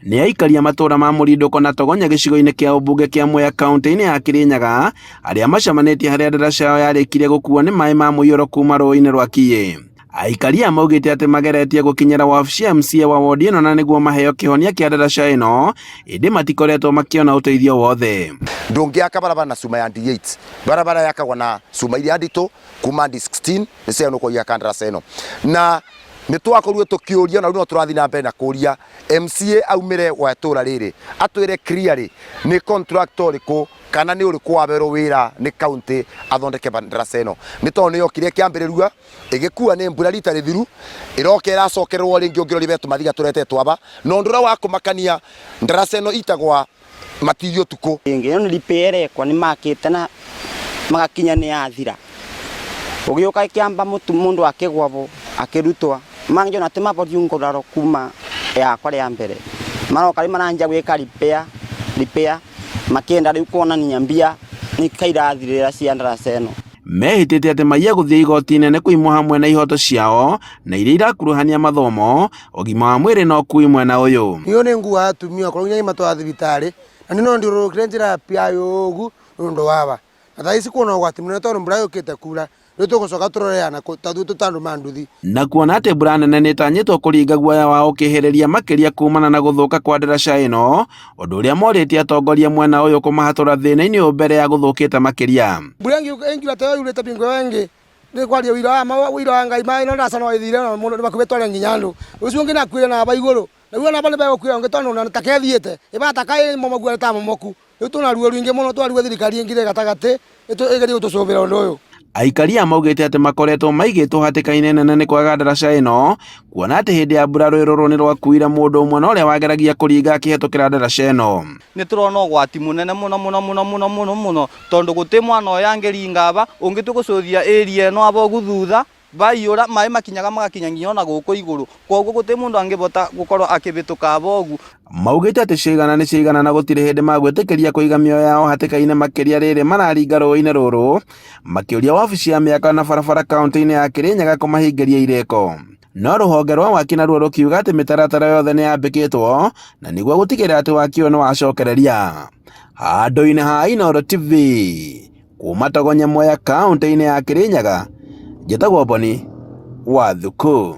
Nĩ aikari a matũũra ma Mũrindũko na Togonya gĩcigo-inĩ kĩa ũmbunge kĩa Mwea kaũntĩ-inĩ ya Kĩrĩnyaga arĩa macemanĩtie harĩa ndaraca yao yarĩkirie gũkuo nĩ maĩ ma mũiyũro kuma rũĩ-inĩ rwa Kiĩ. Aikari aya maugĩte atĩ mageretie gũkinyĩra wabici ya MCA wa wondi ĩno na nĩguo maheo kĩhonia kĩa ndaraca ĩno ĩndĩ matikoretwo makĩona ũteithio wothe. Ndũngĩaka barabara na cuma ya D8. Barabara yakagwo na cuma iria nditũ kuma D16 nĩcio nũkwo igaka ndaraca ĩno. Na nĩ twakorirwo tũkĩũria na rĩu no tũrathiĩ na mbere na kũria MCA aumĩre wa itũra rĩrĩ atwĩre clearly nĩ contractor ũrĩkũ kana nĩ ũrĩkũ waberwo wĩra nĩ county athondeke ndaraca ĩno, nĩ tondũ nĩ yokire ĩkĩambĩrĩrua ĩgĩkua nĩ mbura rita rĩthiru, ĩroka ĩracokererwo rĩngĩ ũngĩroria be tũmathiga tũretetwo aba, na ũndũ ũrĩa wa kũmakania ndaraca ĩno itagwa matiri ũtukũ. Ĩngĩ ĩyo nĩ repair ĩrekwo nĩ makĩte na magakinya nĩ yathira. Ũgĩũka ĩkĩamba mũtu mũndũ akĩgwa bo akĩrutwa mangĩ ona ti maborio nguraro kuma yakwa rĩa mbere maroka rĩu maranjia gwĩka repair repair makĩenda rĩu kuonania mbia nĩka irathirĩra cia ndaraca ĩno. Mehĩtĩte atĩ maiya gũthiĩ igoti inene kũimwo hamwe na ihoto ciao na iria irakuruhania mathomo, ũgima wa mwĩrĩ na ũkui mwena ũyũ. Niĩ nĩ nguaga atumia okorwo nginya ngĩmatwara thibitarĩ na niĩ no ndiũrũrũkire njĩra ya PI ũguo nĩ ũndũ wa aba. Na thaa ici kwĩna ũgwati mũnene tondũ mbura yũkĩte kura rĩu tũgũcoka tũrore ya nakũ ta ithuĩ twĩ ta andũ ma nduthi. Na kuona atĩ mbura nene nĩtanyĩtwo kũringa guoya wao ũkĩhĩrĩria makĩria kumana na gũthũka kwa ndaraca ĩno, ũndũ ũrĩa morĩtie atongoria mwena ũyũ kũmahatũra thĩna-inĩ ũyũ mbere ya gũthũkĩte makĩria. Mbura ĩngiura ta ĩyo yurĩte bingo ĩyo ĩngĩ nĩ kwaria ũira wa ma ũira wa Ngai maĩ no ndaraca no ĩthire na mũndũ nĩ bakuhĩ tware nginya andũ. Ũcio ũngĩ nĩ akuire na aba igũrũ. Na rĩu ona aba nĩ begũkuĩra ũngĩ tondũ ona ta kethiĩte ĩbana ta kaĩ momoku arĩ ta momoku. Rĩu twĩna ruo rũingĩ mũno twarigwo thirikari ĩngire gatagatĩ ĩgerie gũtũcũvĩra ũndũ ũyũ. Aikari aya maugĩte atĩ makoretwo maigĩtwo hatĩka-inĩ nene nĩ kwaga ndaraca ĩno, kuona atĩ hĩndĩ ya mbura rũĩ rũrũ nĩ rwakuire mũndũ ũmwe na ũrĩa wageragia kũringa akĩhetũkĩra ndaraca ĩno. Nĩ tũrona ũgwati mũnene mũno mũno mũno mũno mũno mũno tondũ gũtĩ mwana ũyũ angĩringa aba ũngĩtua gũcũthia area ĩno aba ũguo thutha Baiyũra, maĩ makinyaga magakinya nginya ona gũkũ igũrũ, kwoguo gũtĩ mũndũ angĩbota gũkorwo akĩbĩtũka aba ũguo. Maugĩte atĩ ciaigana nĩ ciaigana na gũtirĩ hĩndĩ magwĩtĩkĩria kũiga mĩoyo yao hatĩka-inĩ makĩria rĩrĩ mararinga rũĩ-inĩ rũrũ, makĩũria wabici ya mĩako na barabara kauntĩ-inĩ ya Kĩrĩnyaga kũmahingĩria irĩko. No rũhonge rwa waki naruo rũkiuga atĩ mĩtaratara yothe nĩ yambĩkĩtwo na nĩguo gũtigĩrĩra atĩ waki ũyũ nĩ wacokereria. Handũ-inĩ ha Inooro TV. Kuma Togonya Mwea kaunti-inĩ ya Kirinyaga, njĩtagwo Boni wa Thuku.